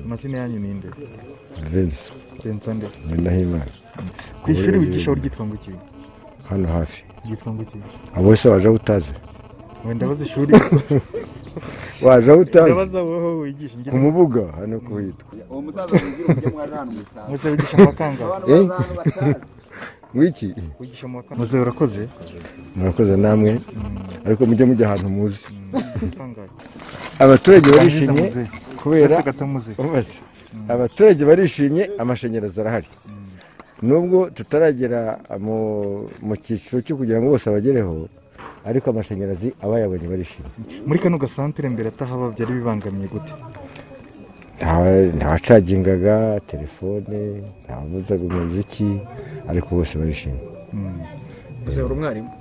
Amazina yanyu ni nde? Vincent. Vincent nde? Ngendahimana. Ku ishuri wigisha ryitwa ngo iki? Hano hafi. Ryitwa ngo iki? Abo se waje utazi? Wenda bazi ishuri. Waje utazi? Ndabaza wowe wigisha ngira. Ku Mubuga hano kuhitwa. Uwo musaza wigira ujye mwaje hano mu cyaro. Muze wigisha mu kangahe? Wiki? Wigisha mu kangahe? Muze urakoze? Murakoze namwe. Ariko mujye mujya ahantu muzi. Abaturage barishimye kubera abaturage barishimye, amashanyarazi arahari. Nubwo tutaragera mu cyiciro cyo kugira ngo bose abagereho, ariko amashanyarazi abayabonye barishimye. Muri kano gasantere mbere atahaba byari bibangamiye gute? Ntawacagingaga telefone, ntawavuzaga umuziki, ariko bose barishimye. Muze uri umwarimu?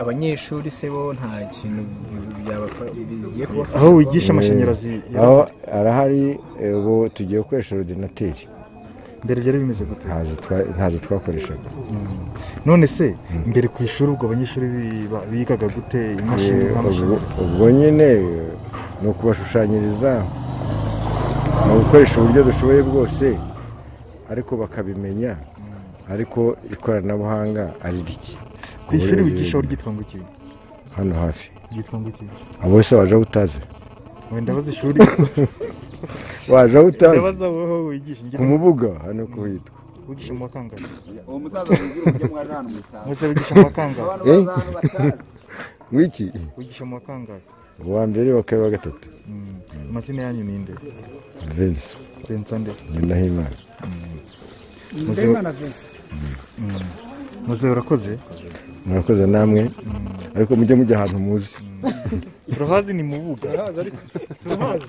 Abanyeshuri se bo nta kintu bigiye kubafasha? Aho wigisha amashanyarazi aho arahari, ubu tugiye gukoresha ordinateur. Mbere byari bimeze gute? Ntazo twakoreshaga. None se mbere ku ishuri ubwo abanyeshuri bigaga gute imashini n'amashanyarazi? Ubwo nyine ni ukubashushanyiriza, ni ugukoresha uburyo dushoboye bwose, ariko bakabimenya, ariko ikoranabuhanga ari rike. Ku ishuri wigisha ryitwa ngo iki? Hano hafi. Ryitwa ngo iki? Abo se waje utazi? Wenda bazi ishuri. Waje utazi? Ndabaza wowe wigisha ngira. Ku Mubuga hano kuhitwa. Wigisha mu kangahe? Uwo musaza wigira ujye mwaje hano mu cyaro. Muze wigisha mu kangahe? Wiki? Wigisha mu kangahe? Uwa mbere, wa kabiri, wa gatatu. Amazina yanyu ni nde? Vincent. Vincent nde? Ngendahimana. Ngendahimana Vincent. Muze urakoze? Murakoze namwe, ariko mujye mujya ahantu muzi. Turahazi ni Mubuga. Turahazi ariko. Turahazi.